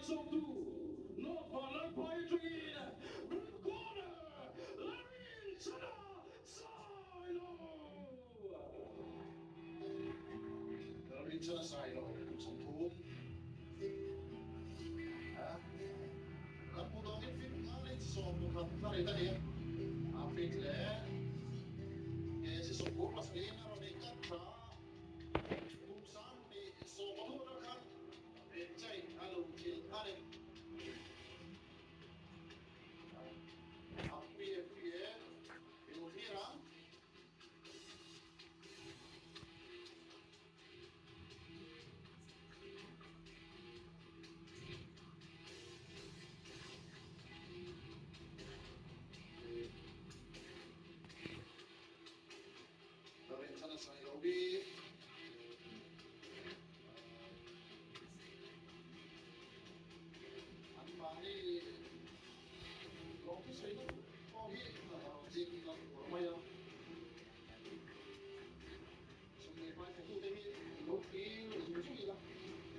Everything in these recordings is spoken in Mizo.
chawktu North Vanlalpai atangin Blue Corner Larinchana Sailo! Larinchana Sailo kum 30 a kan hmu dawngin fit nga leh chi 11 a rit a ni. A fit leh ke chi 97 in a rawn inkat tha a. Kum 20 atang khan Enchai a lo thil a ni. A pui e pui e, i lo thlir ang. Ka rinchhan a sawi lo hi. An mahni lawmthu sawi na pawh hi zing lang tur mai a. Sum leh pai tute hi lo thlir zung zung ila,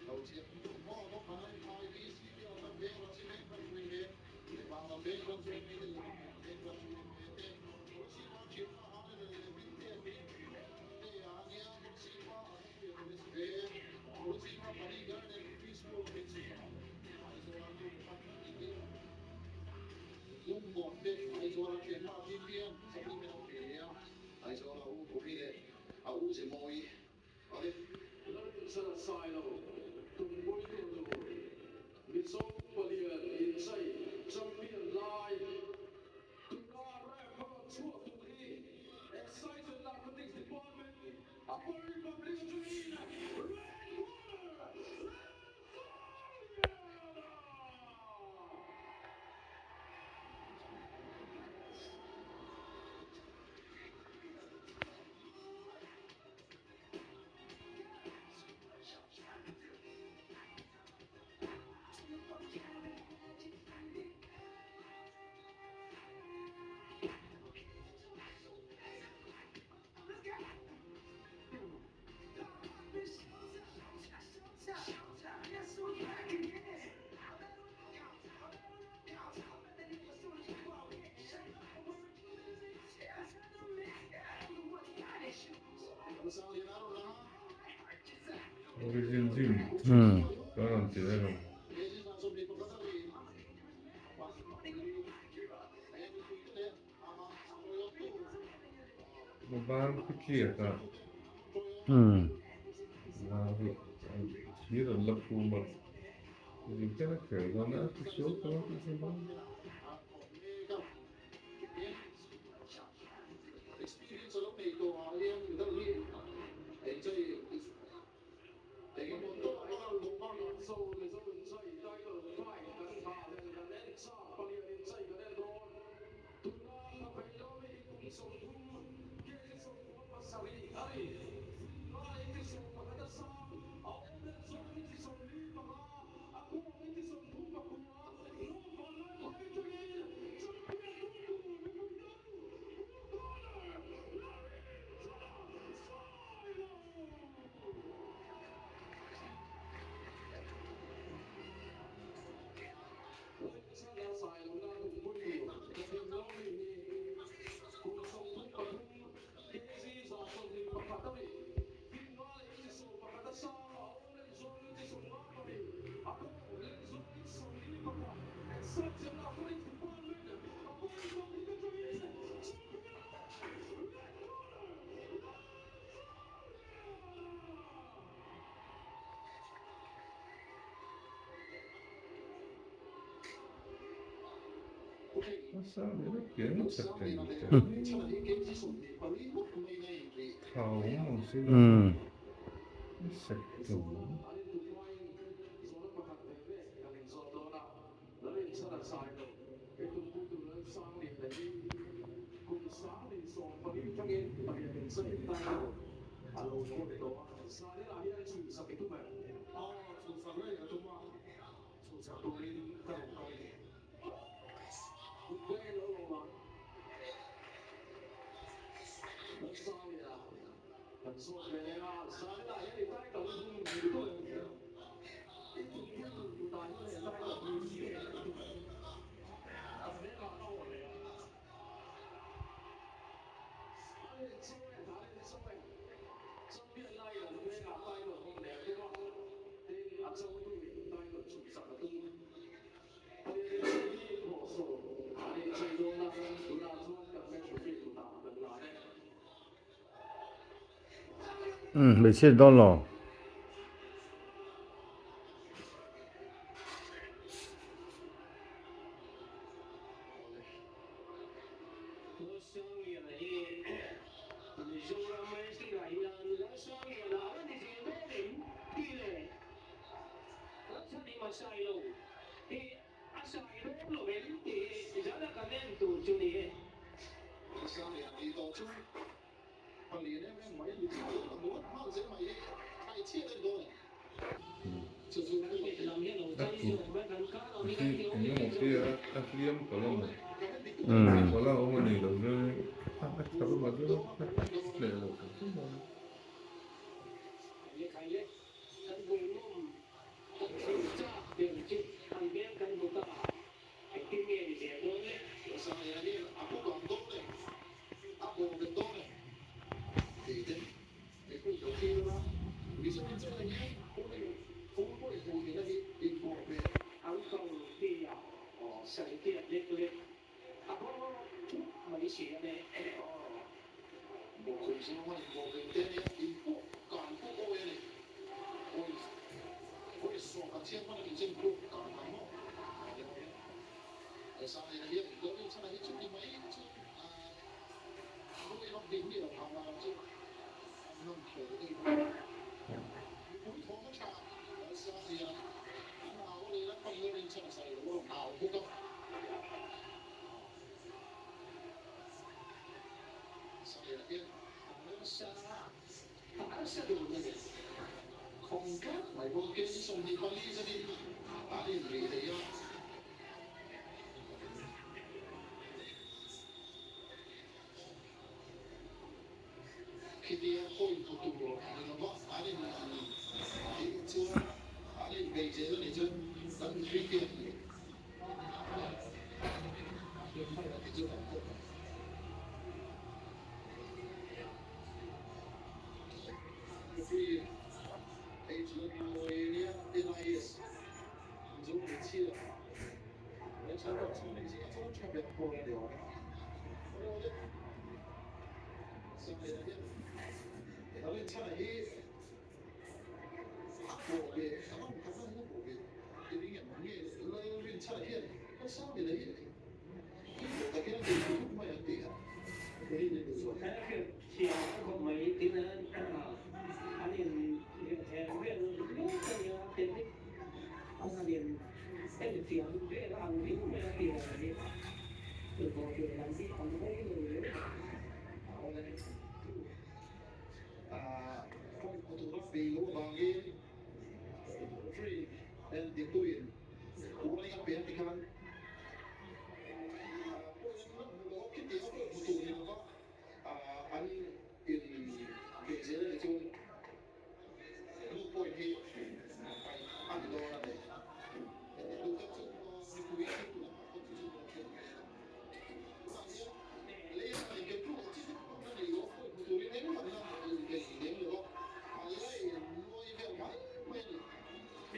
lo chhiat maw bawk han an phai hi CPL kan veng Rachi veng kan hruai ve, Lehbang lam veng kan hruai ve te, Lehbang veng kan hruai ve te, Kawlsih pa thin a ha le le hming te te a nia Kawlsih pa a hruai ve ve Kawlsih pa Pali Garden Preschool Principal Aizawl nu pakhat a ni Lungmuan te Aizawl a thianpa Vivian supplement a pe a Aizawl a u Bawhi leh a u Zemawi a ni. Lalrinchana Sailo, Tumpui tur tur, Mizo palian inchei champion lai tuna ref a rawn chhuah tur hi Excise and Narcotics Department Upper Republic atangin Red Corner Lalsawliana! Origin Gym ka rawn ti reng ang. Ban khi tliak a. Thir an la phum a. Zingten a kher dawn a, a sual ka lo ti thei mai. Umm hmeichhia dawn lo. A kut hi eng emaw te a hliam palh a maw palh a awm a ni lo chuan a tha rawh a hneh lo ta hle mai.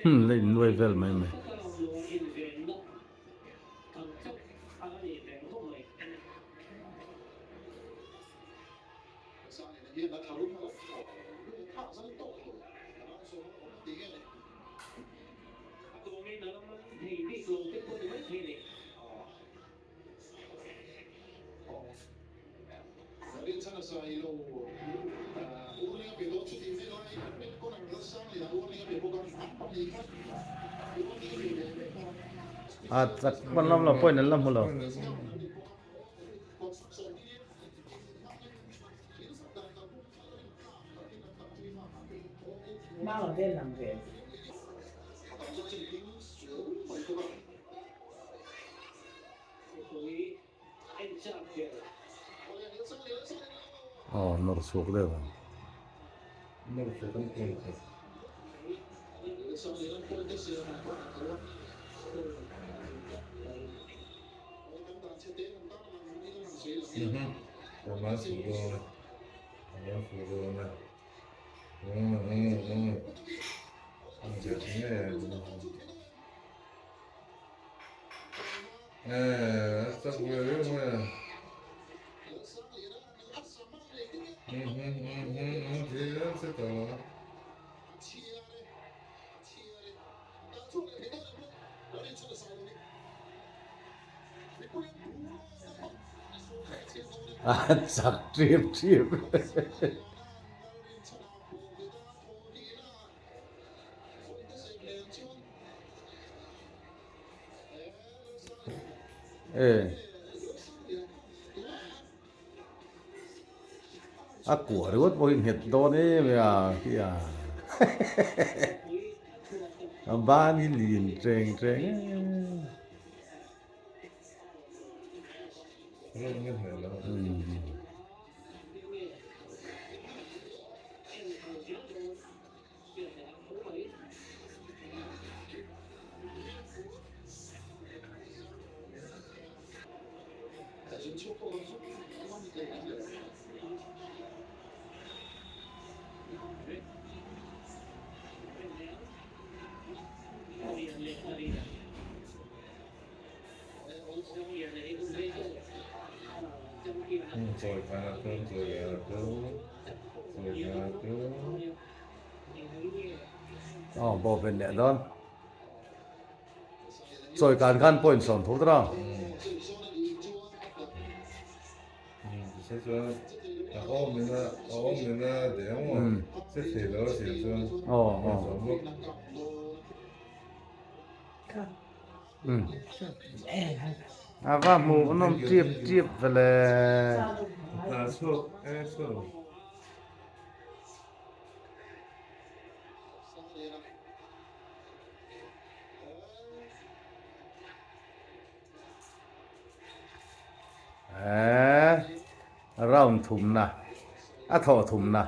Hmm la innuai vel mai mai. A chak hman lam lo pawhin an la hmu lo. Aw nawr chhuak deuh ang. Nawr chhuak an kawn khat. Mhm. Aman fuh dawn a. Aman fuh dawn a. Umm umm umm. An zir ngei a. Eh, a chak ve viau mai a. Mhm mhm mhm thil an che tawh lo. A chak ṭip ṭip. E. A kuah ringawt pawh hi nghet dawn em em a khi a a ban hi lin ṭeng ṭeng em. Aw bawh vel leh dawn. Chawi kan khan point sawm tho tawh a. Aw aw. A va hmuh nawm tip tip ve le. Eee round thumna a thawh thumna.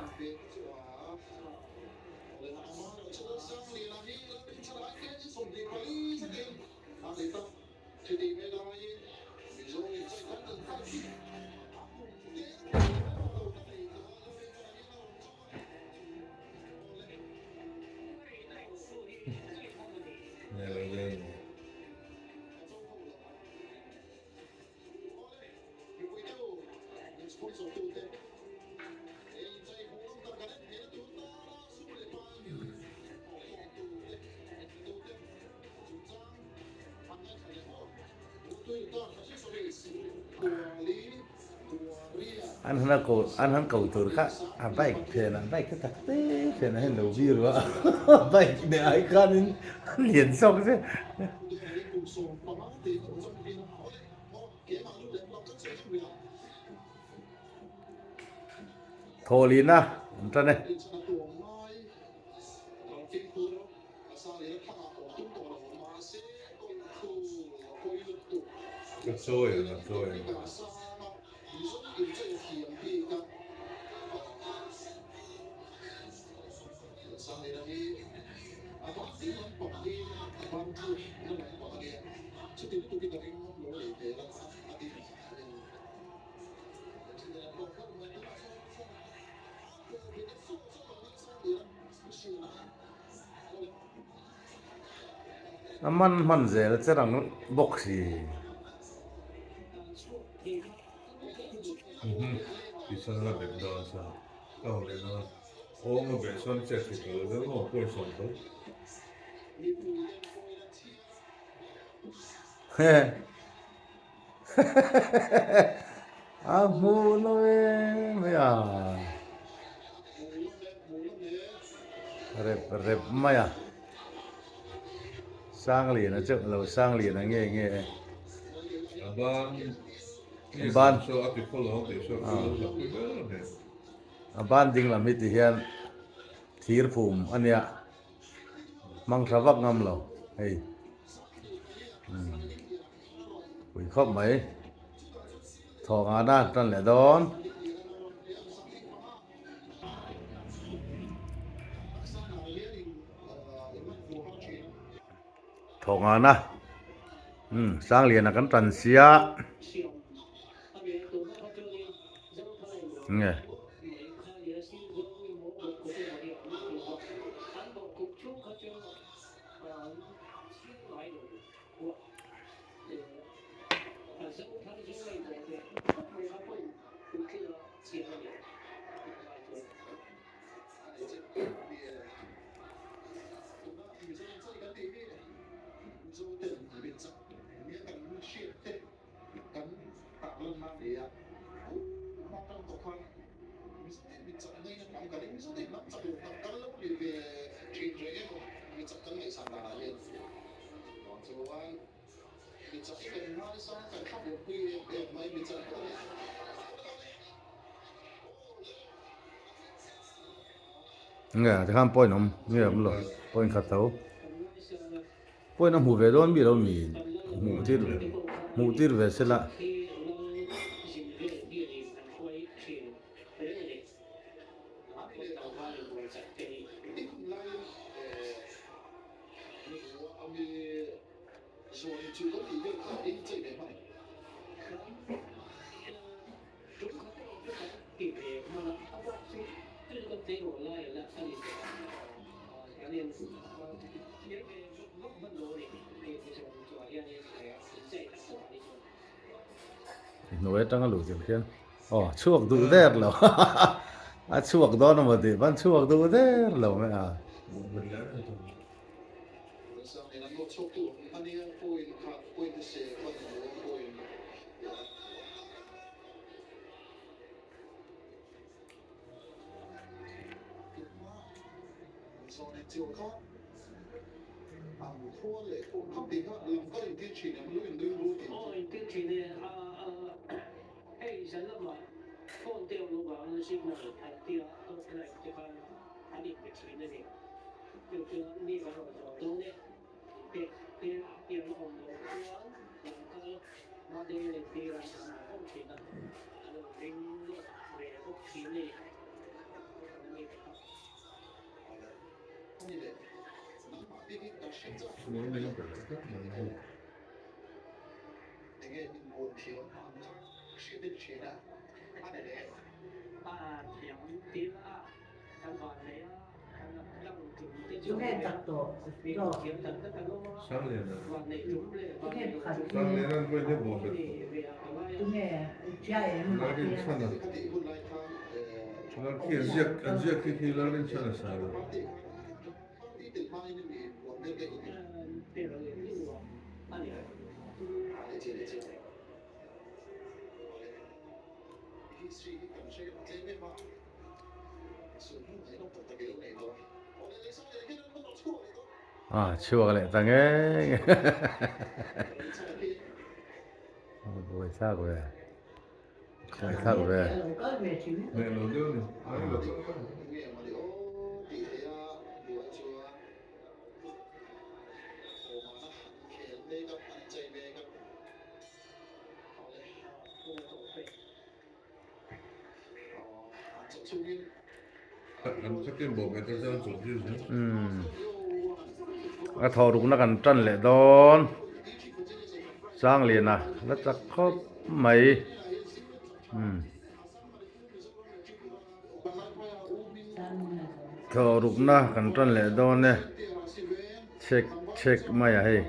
An han a ko an han ko tur kha a bike phen a bike te tak te phen a hei lo vir a bike neh ai khanin a lian zawk zet. Thawhlihna an tan e. A man hman zel che rang bawk si. A hmuh lo em mai a, rep rep mai a, Sangliana chauh lo Sangliana nge nge e. Ban a ban ding lam hi ti hian thir phum a nia hmang tha vak ngam lo hei. Pui khawp mai. Thawh nghahna an tan leh dawn. Thawh nghahna umm Sangliana kan tan sia. Nge. Nge tikhan point awm nge awm lo point khat tho point a hmuh ve dawn mi lo mi hmuh tir hmuh tir ve sela. Hnuai atanga luh tir khian aw chhuak duh der lo a chhuak dawn emaw tih pawn chhuak duh der lo mai a. A chhuak leh ta ngei buai thlak ve buai thlak ve. A thaw rukna kan tan leh dawn Sangliana la chak khawp mai thaw rukna kan tan leh dawn e chhek chhek mai a hei.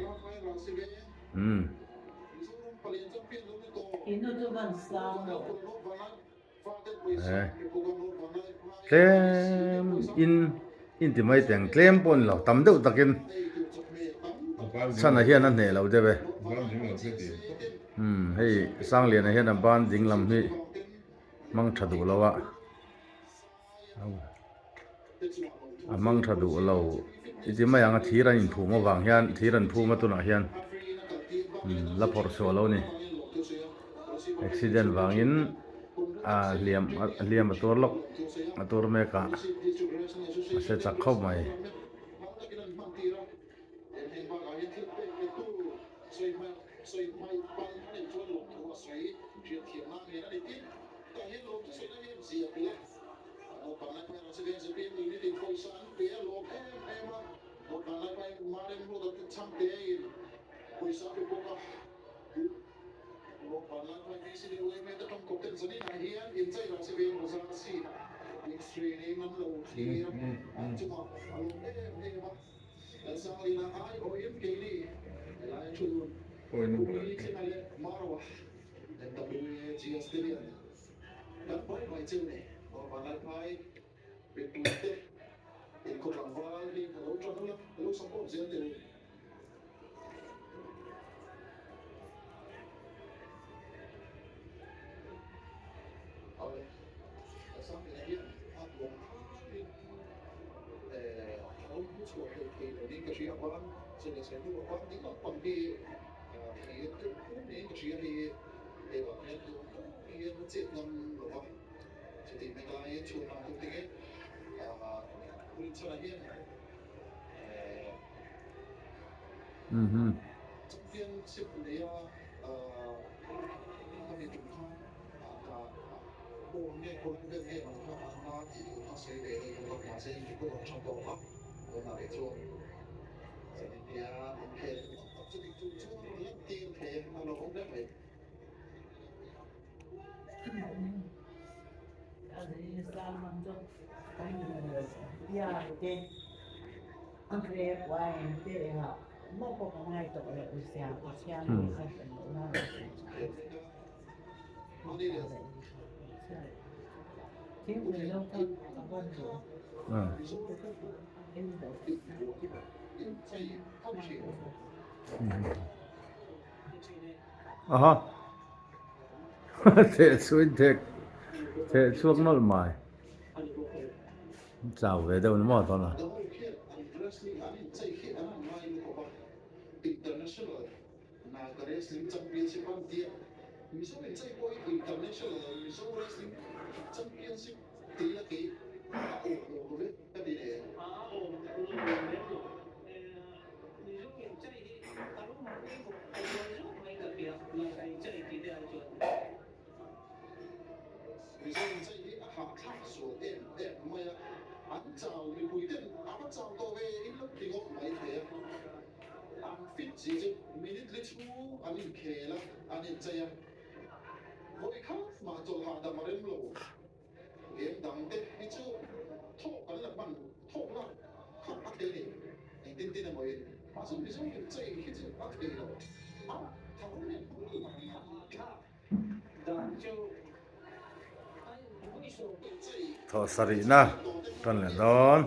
Tlem in in ti mai teng tlem pawh a ni lo tam deuh takin chhan ah hian a hneh lo deuh e hei Sangliana hian a ban ding lam hi hmang tha duh lo a. A hmang tha duh lo i ti mai ang a thir an inphum avang hian thir an phum a tunah hian la phawrh chhuah lo a ni accident vangin a hliam hliam a tur lawk a tur mek a mahse chak khawp mai. Aha theh chhuin thek theh chhuak nawlh mai chau ve deuh ni maw tawna. Thawh sarihna tan leh dawn.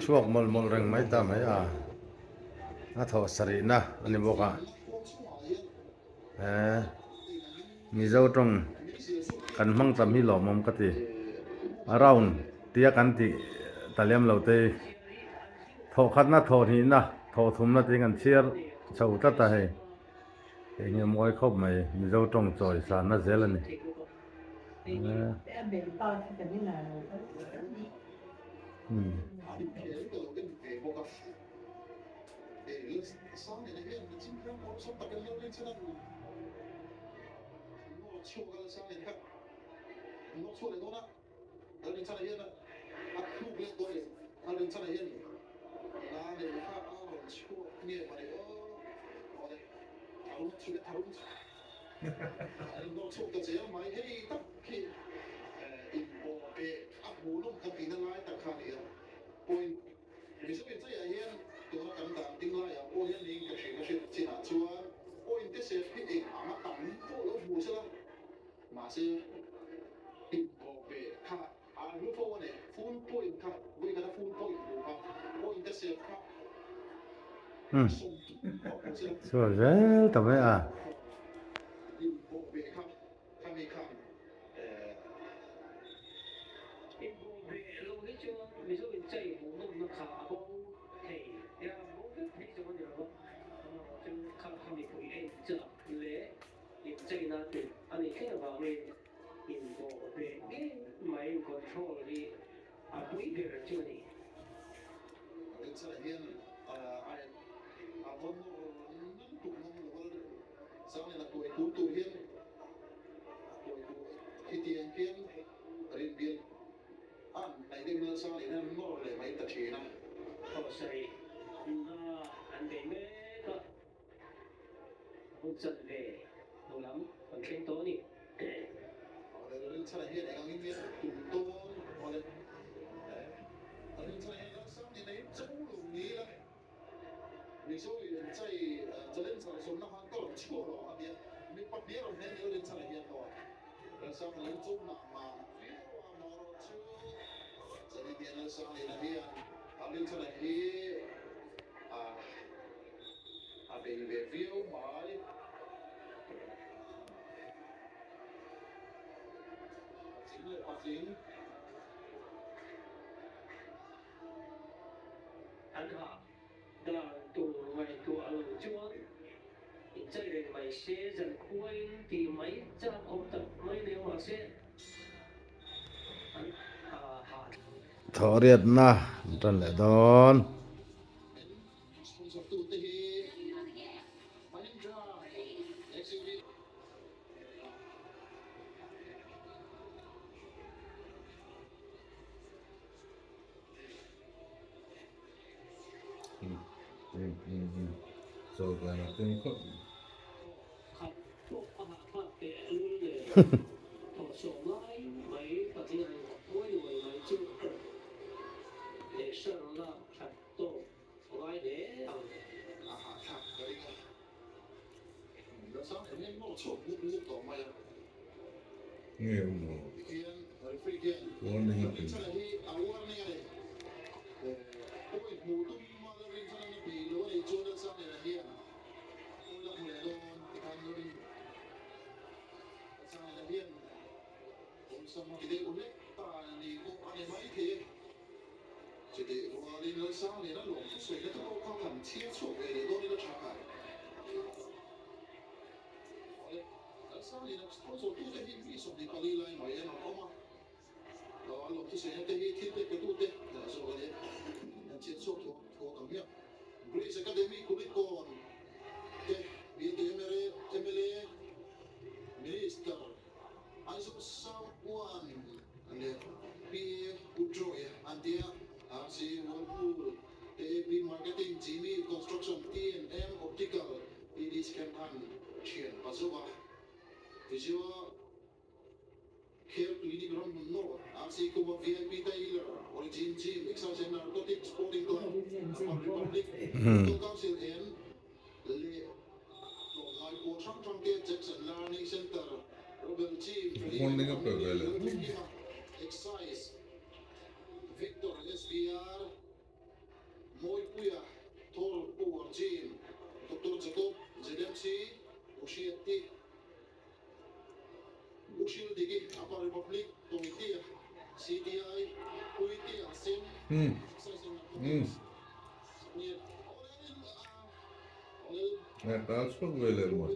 Chhuak mawlh mawlh reng mai ta mai a, a thawh sarihna a ni bawk a, he Mizo tawng kan hmang tam hi lawmawm ka ti, a round tia kan tih ta lem lo te hi thawh khatna thawh hnihna thawh thumna tiin kan chhiar chho tlat a hei. Hei hi a mawi khawp mai, Mizo tawng chawi sanna zel a ni. Chhuak zel ta mai a. An hah dan tur ngaihtuah lo chuan inchei reng mai se, zankhuain tih mai chak awm tak mai leh mahse an hah. Thawhriatna an tan leh dawn. Warning a pe. Warning a pe ve leh. Hmm. Hmm. A tal chhuak ve leh maw?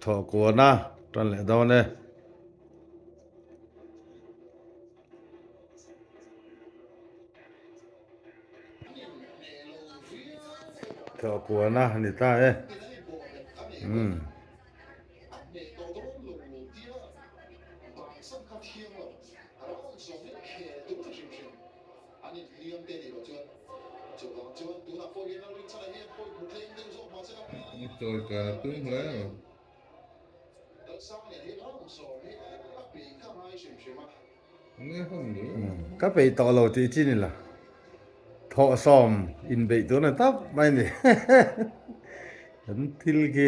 Thawhkuana tan leh dawn e. Thawh kuana a ni ta e. Umm. Chawi kan a tum hle a. Ka peih tawh lo tih chin ila thawhsawm inbeih tur a ni tawp mai a ni. Kan thil khi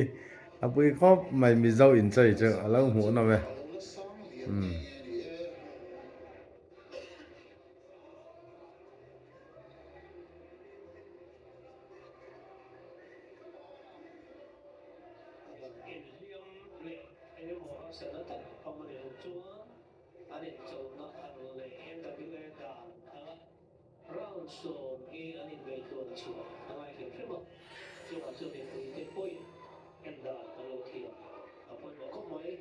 a pui khawp mai Mizo inchei chu a lo hmuh nawm e. Eng emaw harsatna tak awm a nih loh chuan an inchawlhna ang leh MWA dan anga round sawm hi an inbeitluan chhuah a ngai hrim hrim a, chungah chuan mipuite pawhin en dan an lo thiam a pawimawh khawp mai.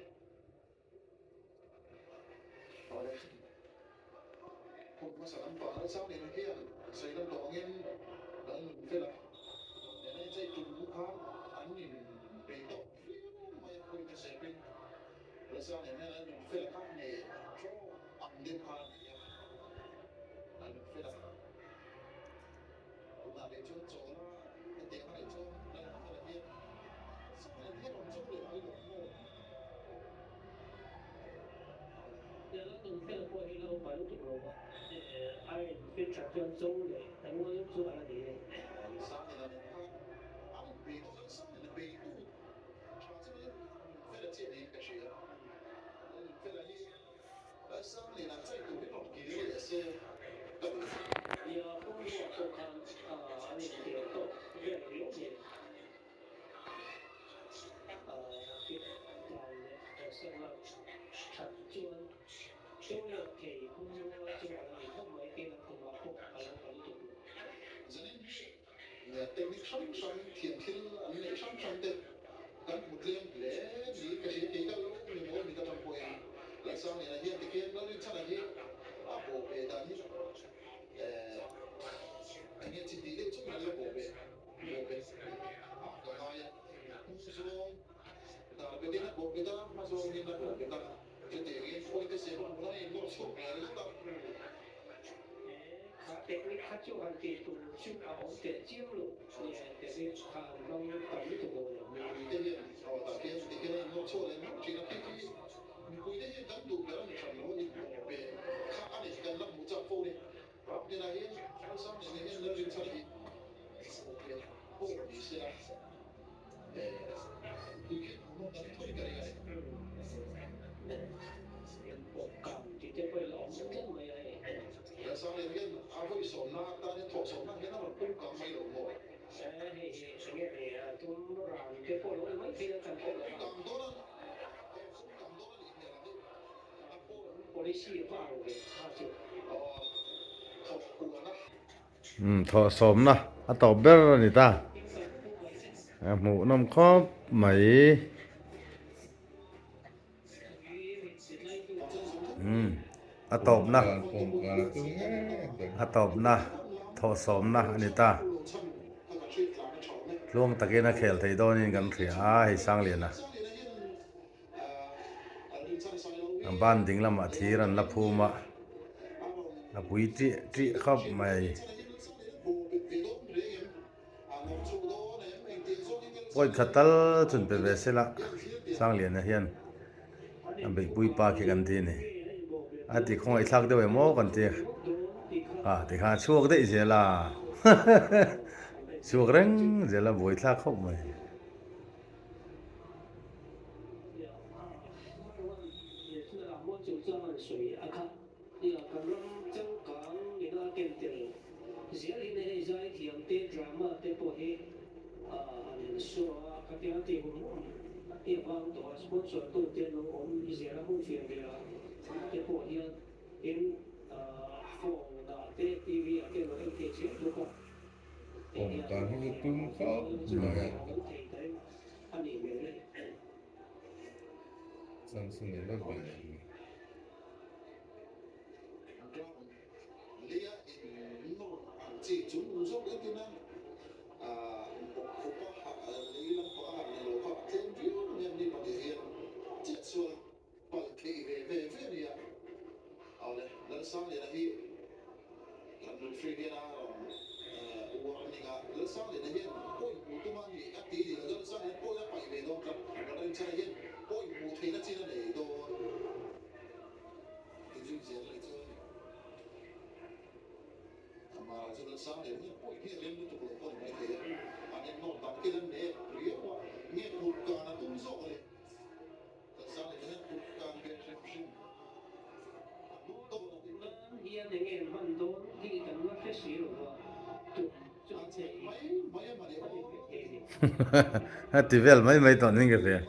Umm thawh sawmna a tawp ber a ni ta a hmuh nawm khawp mai umm a tawpna a tawpna thawh sawmna a ni ta tluang takin a khel thei dawnin kan hria a hei Sangliana. A ban ding lamah thir an la phum a, a pui ṭiah ṭiah khawp mai. Point khat tal chun pe ve se la Sangliana hian a beihpui pa khi kan ti a ni. A ti khawngaih thlak deuh em aw kan ti a, tikhan a chhuak daih zel a, chhuak reng zel a buaithlak khawp mai. Awm dan hi chu tum khawp mai a. Chance a nei vak ve lo ni. Hian enge an hman dawn tih kan la hre si lo va, tum chu an nei a ni ve thei a ni. A ti vel mai mai tawh ning ka hria.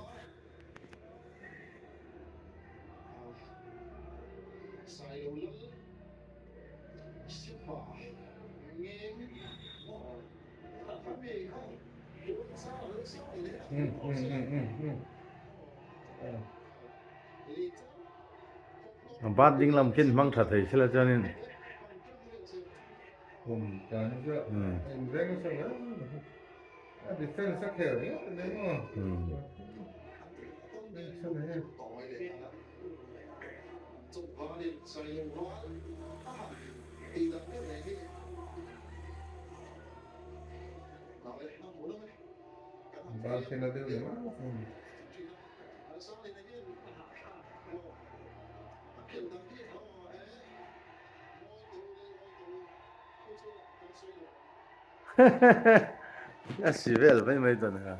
A bat ding lam khin hmang tha thei sela chuanin A si vel mai mai dawn a.